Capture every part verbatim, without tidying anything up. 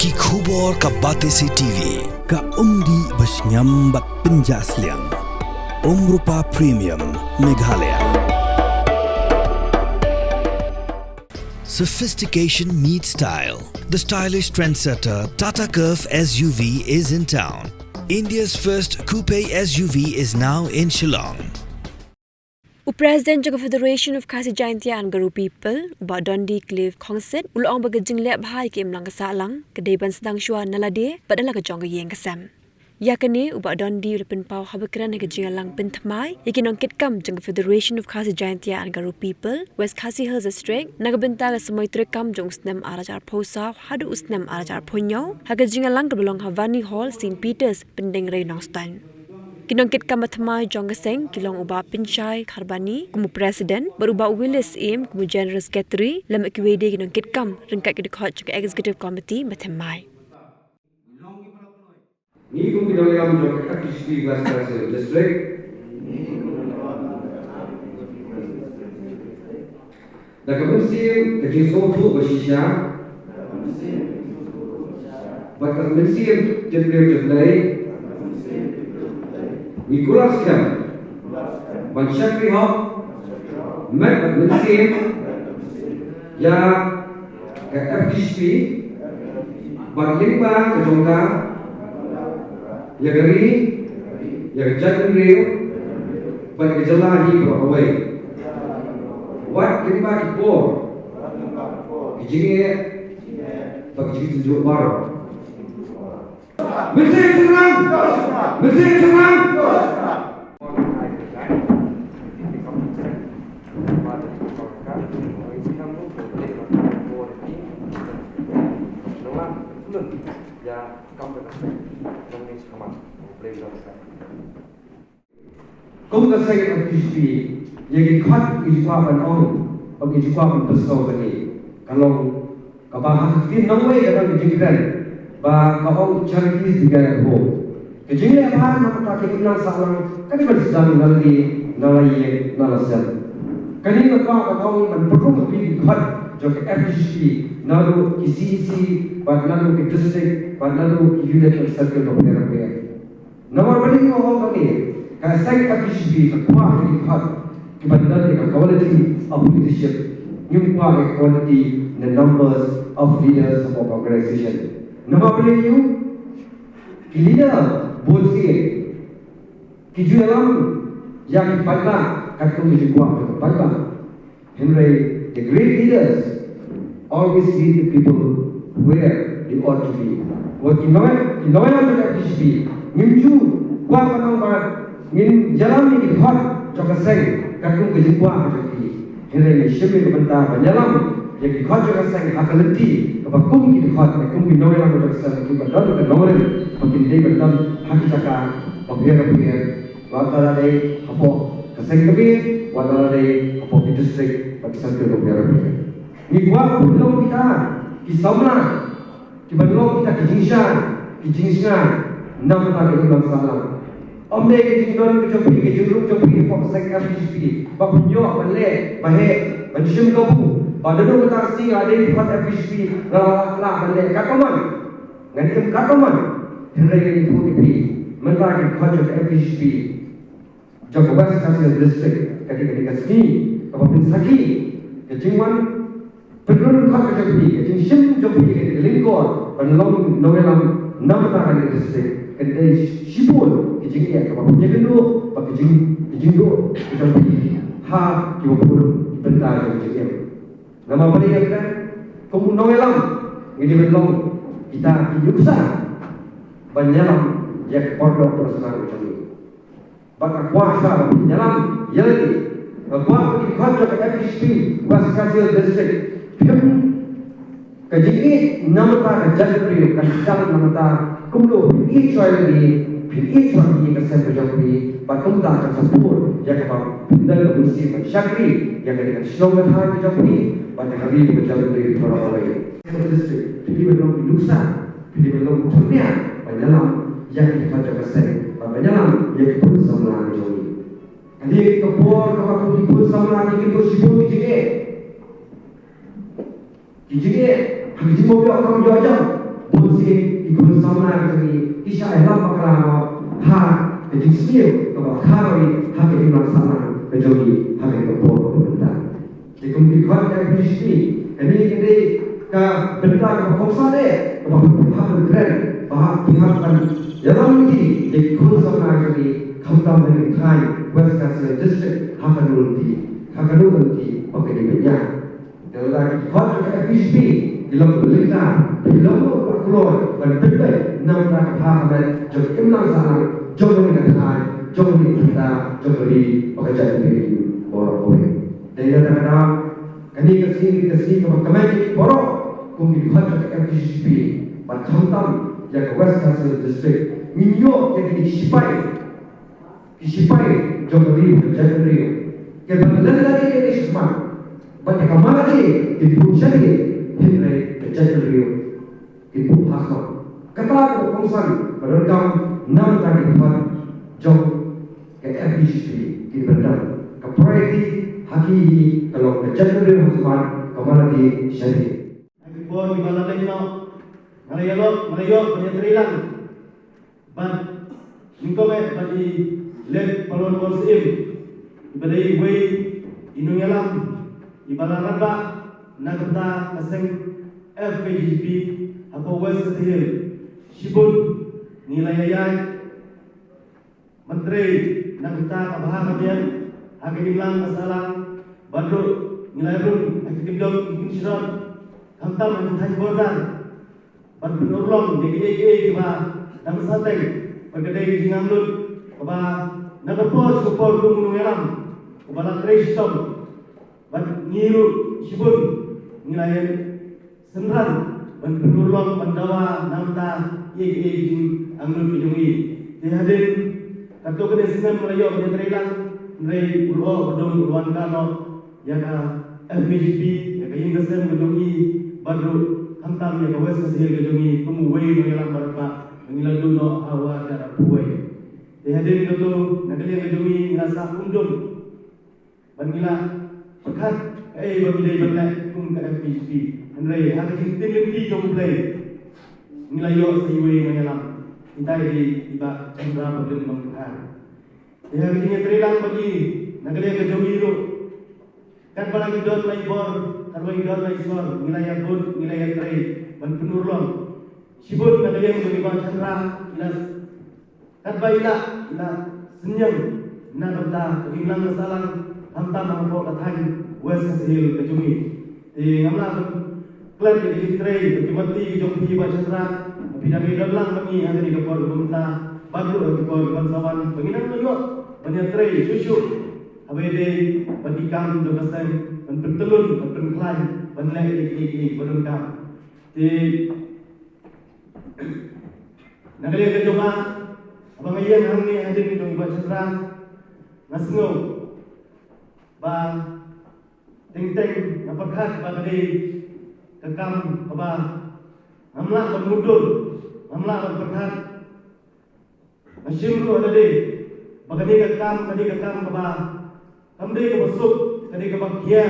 Ki khubor ka Batesi T V, ka umdih ba shngiam bad pynjah sliang. Umrupa Premium, Meghalaya. Sophistication meets style. The stylish trendsetter Tata Curvv S U V is in town. India's first coupe S U V is now in Shillong. U President jong ka Federation of Khasi Jaintia and Garo People, u Bah Dundee Cliff Khongsit, u la ong ba ka jingleh bha ïa ka imlang ka sahlang ka dei ban sdang shuwa na lade bad na la ka jong ka ïing ka sem. Ïa kane u Bah Dundee u la pynpaw haba kren ha ka jingïalang pynthymmai ïa ki nongkitkam jong ka Federation of Khasi Jaintia and Garo People, West Khasi Hills District, na ka bynta ka samoi treikam jong u snem ar hajar arphew saw haduh u snem ar hajar arphew hynñiew, ha ka jingïalang kaba long ha Vani Hall, Saint Peter's, Pyndengrei, Nongstoiñ. Ki nongkitkam ba thymmai jong ka seng ki long u Bah Pynshai Kharbani kum u President bad u Bah Willis Syiem kum u General Secretary, lem bad kiwei de ki nongkitkam ryngkat ki dkhot jong ka Executive Committee ba thymmai. Ngi kum ki nongïalam jong ka F K J P West Khasi Hills District, da ka mynsiem ka jingsngewthuh ba shisha bad ka mynsiem jingïeit jong U Blei, ngi kular skhem ban shakri hok met bad mynsiem ïa ka F K J P bad lyngba ka jong ka, ïa ka ri, ïa ka jaitbynriew bad ka jylla hi baroh kawei. Wat lyngba ki por, ki jingeh bad ki jingsynjuh baroh. Mynsiem shynrang! Mynsiem shynrang! Kum ka seng F K J P, ïa ki khot ngi ju kwah ban ong, bad ngi ju kwah ban pynshai kane, ka long kaba ha ka ktien nongwei ka don ka jingkren ba ka ong charities begin at home. Ka jingleh bha na ka bynta ka imlang sahlang ka dei ban sdang na lade, na la ïing, na la sem. Kane nga kwah ban ong ban pynrung ha phi ki khot jong ka F K J P, naduh ki C E C bad naduh ki district bad naduh ki unit and circle bapher bapher. Namar balei nga ong kane, ka seng F K J P ka kwah ïa ki khot kiba don ïa ka quality of leadership. Ngim kwah ïa ka quality ne numbers of leaders of our organization. Namar balei, ki leader bun sien ki ju ïalam ïa ki paidbah katkum ki jingkwah jong ki paidbah. Hynrei the great leaders always lead the people where they ought to be. Wat ki nongïalam, ki nongïalam jong ka F K J P, ngim ju kwah ban ong ba ngin ïalam ïa ki khot jong ka seng katkum ka jingkwah jong ki. Hynrei ngi shim ïa ka bynta ban ïalam ïa ki khot jong ka seng ha ka lynti kaba kum ki khot, kum ki nongïalam jong ka seng, kiba don ka nongrim ba kin dei ban don ha ki jaka bapher bapher. Wat la dei hapoh ka seng ka bieit, wat la dei hapoh ki district bad ki circle bapher bapher. Ngi kwah ban long kita ki samla kiban long kita ki jingshai, ki jingshngaiñ na ka bynta ka imlang sahlang. Ym dei ka jingdon ka jong phi, ka jingrung jong phi hapoh ka seng F K J P ba phin ïoh ban leh, ba heh, ban shim kabu, ba naduh mynta ka sngi nga dei ki khot F K J P, nga lah ban leh katba mon. Ngan im katba mon. Hynrei ngan ïathuh ïa phi, mynta ki khot jong ka F K J P jong ka West Khasi Hills District, ka dei, ka dei ka sngi kaba pynsakhi ka jingwan pynrung khot ka jong phi, ka jingshim jong phi, ka dei ka lyngkor ban long nongïalam na ka bynta kane ka district. Ka dei shibun ka jingeh kaba phin ïakynduh bad ka jing, ka jingduh ka jong phi ha kiba bun ki bynta jong ka jingim. Namar balei nga kren? Kum u nongïalam ngi dei ban long kita ki nuksa ban ïalam ïa ka por doh por snam ka jong ngi. Ba nga kwah sa ba phin ïalam ïa lade. Nga kwah ba ki khot jong ka F K J P West Khasi Hills District, phim, ka jingïeit na ka bynta ka jaitbynriew kan sdang na ka bynta kumno phin ïeit shuwa ïa lade, phin ïeit shuwa ïa ka seng ka jong phi, bad kumta kan sa pur ïa kaba phin don ka mynsiem ban shakri ïa ka, ïa ka shnong ka thaiñ ka jong phi bad ïa ka ri ka jaitbynriew baroh kawei. District, phi dei ban long ki nuksa, phi dei ban long ki thyrniang ban ïalam ïa ki khot jong ka seng bad ban ïalam ïa ki khun samla ka jong ngi. Ka dei ka por kaba kum ki khun samla ki kynduh shibun ki jingeh. Ki jingeh ha ki jingmyntoi kam ïoh jam. Bun sien jong ngi ki shah ïalam bakla noh ha ka jingsniew kaba kha ïa ka imlang sahlang ka jong ngi ha kane ka por kaba mynta. Te kum ki khot ka F B G P, kane ka dei ka bynta kaba kongsan eh kaba phi hap ban kren, ba phi hap ban ïalam ïa ki khun samla jong ngi, khamtam ha ki thaiñ West Khasi Hills District ha kano lynti, ha kano lynti ba ka dei ban ïa. Te lada ki khot ka F B G P ki long lyngkar, ki long ba kloi ban pynbeit na ka bynta ka bha ka met jong ka imlang sahlang jong kane ka thaiñ, jong kane ka bynta, jong ka ri bad ka jaitbynriew baroh kawei. Te lada ka dei kane ka sngi, ka sngi kaba kmen ïa ngi baroh kum ki khot ka F B G P bad khamtam ïa ka West Khasi Hills District, ngin ïoh ïa kine ki sipai, ki sipai jong ka ri bad ka jaitbynriew. Ki ban leh lade ïa kane shakhmat, bad ïa ka malade kin buh shadien, hynrei ka jaitbynriew kin buh ha khmat. Kata ka kongsan ba donkam na ka bynta ki khot jong ka F B G P, ki bynta ka priority ha ki hi ka long ka jaitbynriew ha khmat, ka malade shadien. Ha ki por kiba la leit noh, nga la ïalok, nga la ïoh ban ïatreilang bad nyngkong eh bad i Late Palwanmon Syiem, iba dei iwei i nongïalam iba la rangbah na ka bynta ka seng F K J G P hapoh West Khasi Hills. Shibun ngi la ïaid ban trei na ka bynta ka bha ka miat ha ka imlang ka sahlang, bad ruh ngi la ïarung ha ki kyndong ki kynshitom, khamtam ha ki thaiñ border, ban pynurlong ïa kiei kiei kiba dang sah teng, bad ka dei ka jingangnud kaba na ka por sha ka por kum u nongïalam uba la trei shitom. Bad ngi ruh shibun ngi la ïa synran ban pynurlong, ban dawa na ka bynta ïa kiei kiei ki jingangnud ki jong ngi. Te hadien katto katne snem nga la ïoh ban ïatreilang, hynrei u lyoh ba dum u la wan kano ïa ka F B G P, ïa ka ïing ka sem ka jong ngi, bad ruh khamtam ïa ka West Khasi Hills ka jong ngi kum uwei u nongïalam ba rangbah ba ngi la duh noh ha u ar hajar arphew wei. Te hadien katto na ka liang ka jong ngi ngi la sah um dum ban ngi la pyrkhat kaei ba ngi dei ban leh kum ka F B G P. Hynrei ha ka jingtieng lynti jong U Blei ngi la ïoh sa iwei u nongïalam, kita i dei i Bah Chandra Pyrlin Mangkhar. Te ha ka jingïatreilang bad i na ka liang ka jong i ruh, katba la ki don la i bor, katba la ki don la i sor, ngi la ïabud, ngi la ïatrei ban pynurlong. Shibun na ka liang jong i Bah Chandra i la, katba i la, i la synñiang na ka bynta ka imlang ka sahlang, khamtam hapoh ka thaiñ West Khasi Hills ka jong ngi. Te ngam lah ban klet ïa ka jingtrei ka jingmati ka jong phi Bah Chandra, ba phi dang ïadon lang bad ngi ha kane ka por kaba mynta bad ruh ha ki por kiban sa wan, ba ngin nang ïoh ban ïatrei shuh shuh haba ïadei bad ki kam jong ka seng, ban pyntyllun, ban pynkhlaiñ, ban leh ïa kiei kiei ba donkam. Te na ka liang ka jong nga, haba nga ïeng hangne hadien jong i Bah Chandra, nga sngew ba teng teng nga pyrkhat ba ka dei ka kam kaba ngam lah ban mutdur, ngam lah ban pyrkhat. Nga shim ruh ha lade ba kane ka kam ka dei ka kam kaba kam dei kaba suk, ka dei kaba khia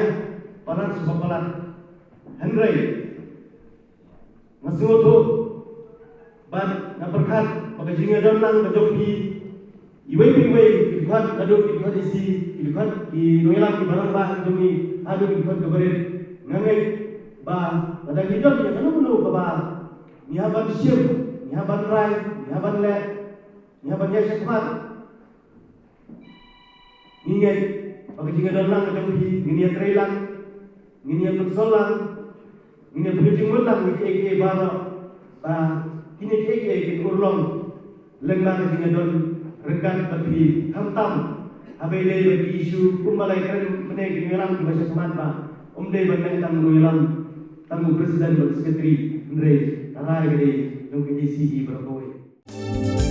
palat sha palat. Hynrei nga sngewthuh bad nga pyrkhat ba ka jingïadon lang ka jong phi, iwei pa iwei, ki dkhot naduh ki dkhot E C, ki dkhot ki nongïalam kiba rangbah ki jong ngi haduh ki dkhot kiba rit, nga ngeit ba lada ngi don ïa kano kano kaba ngi hap ban shim, ngi hap ban rai, ngi hap ban leh, ngi hap ban ïaid shakhmat. Ngi ngeit ba ka jingïadon lang ka jong phi, ngin ïatrei lang, ngin ïapynsol lang, ngin ïapynjingmut lang ïa kiei kiei baroh, ba kine kiei kiei kin urlong lyngba ka jingïadon ryngkat bad phi, khamtam haba ïadei bad ki issue kumba la ïakren mynne ki nongïalam kiba sha khmat, ba ym dei ban leh tang u nongïalam, tang u president bad u secretary, hynrei ka rai ka dei jong ka A C hi baroh kawei.